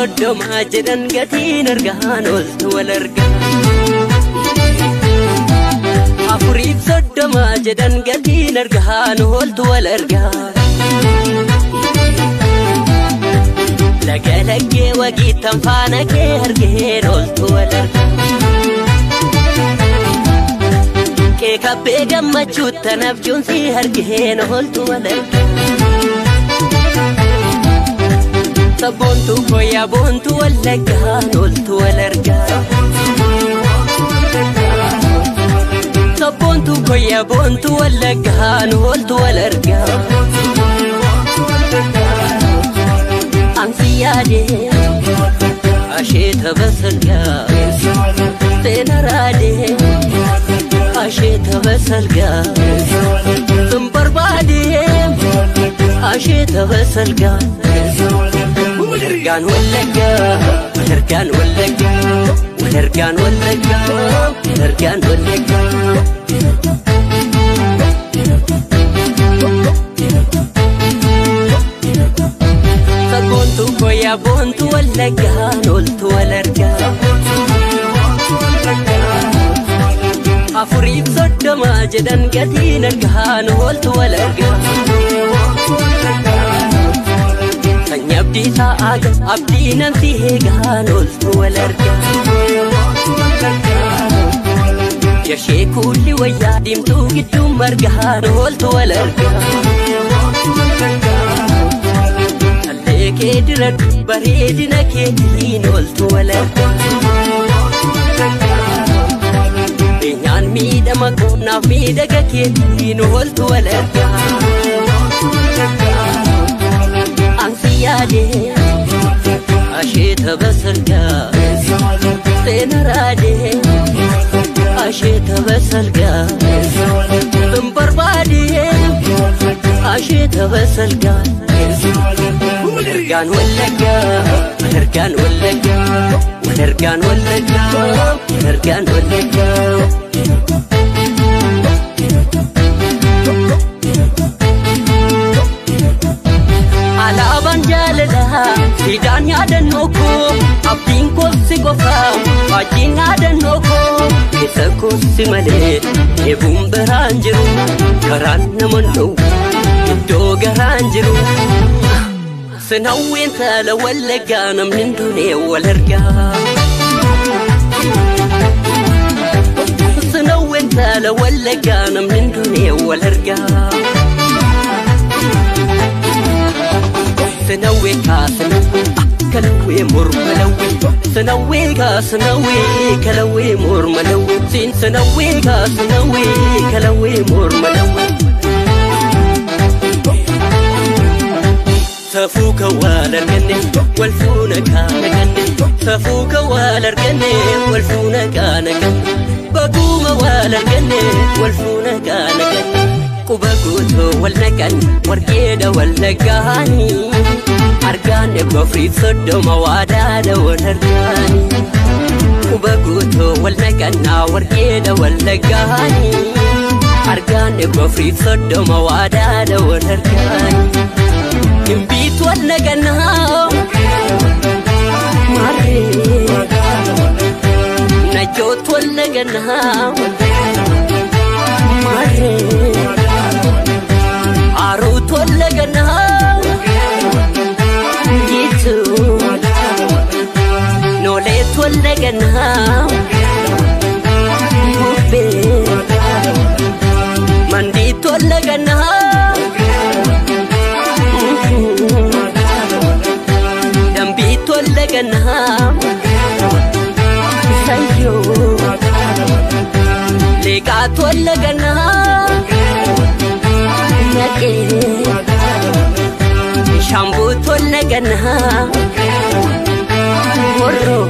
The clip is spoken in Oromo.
soddoma jedhan gatiin argaan oltu wal argaa. Afuriif soddoma jedhan gatiin argaan oltu wal argaa. Laga laggee wagiittan faana kee argeen oltu wal argaa. Keekabbee gammachuuttan abjuun si argeen oltu wal argaa. Sabboontuu koyyaa boontuu wallaggaan oltu wal argaa. Sabboontuu koyyaa boontuu wallaggaan oltu wal argaa. Ansi yaadee asheeta basalgaa seena raadee asheeta basalgaa sun barbaadee asheeta basalgaa. Walargaan wallaggaa walargaan wallaggaa walargaan wallaggaa walargaan wallaggaa. Sabboontuu koyyaa boontuu wallaggaan oltu wal argaa. Afuriif soddoma jedhan gatiin argaan oltu wal argaa. Sanyii abdii sa'aaga abdii namsi eegaan oltu wal argaa. Yashee kuulli wayyaa diimtuu gidduu margaan oltu wal argaa. Callee kee diradhu bareedina keetiin oltu wal argaa. Beenyaan miidhama qonnaaf miidhaga keetiin oltu wal argaa. Ansi yaadee asheeta basalgaa seena raadee asheeta basalgaa sun barbaadee asheeta basalgaa. Walargaan wallaggaa walargaan wallaggaa walargaan wallaggaa walargaan wallaggaa. Alaabaan jaalalaa siidaan yaadannoo koo abdiin koossi qofaa faajjiin yaadannoo koo keessa koossi malee eebuun biraan jiru karaan naman dhowwu iddoo garaan jiru. Sinawween saala wallaggaa namni hin duune wal argaa. Sinawween saala wallaggaa namni hin duune wal argaa. Sinawwee kaasinawwee kalawwee morma lawwee sinawwee kaasinawwee kalawwee morma lawwee siin sinawwee kaasinawwee kalawwee morma lawwee. Safuu kan wal arganne wal fuuna kaana ganne safuu kan wal arganne wal fuuna kaana ganne baguuma wal arganne wal fuuna kaana ganne. Quba guutuu wal naqan warqeedha wal naqaanii argaan dhibba afuriif soddoma waadaadha wal argaanii. Quba guutuu wal naqannaa warqeedha wal naqaanii argaan dhibba afuriif soddoma waadaadha wal argaanii. Gimbiitu wal naqannaa maarree najjootu wal naqannaa maarree. Aruutu wal naqannaa jiitu nooleetu wal naqannaa bubbee mandiitu wal naqannaa dambiitu wal naqannaa sayyoo leeqaatu wal naqannaa. Shambuutu wal naqannaa horroo.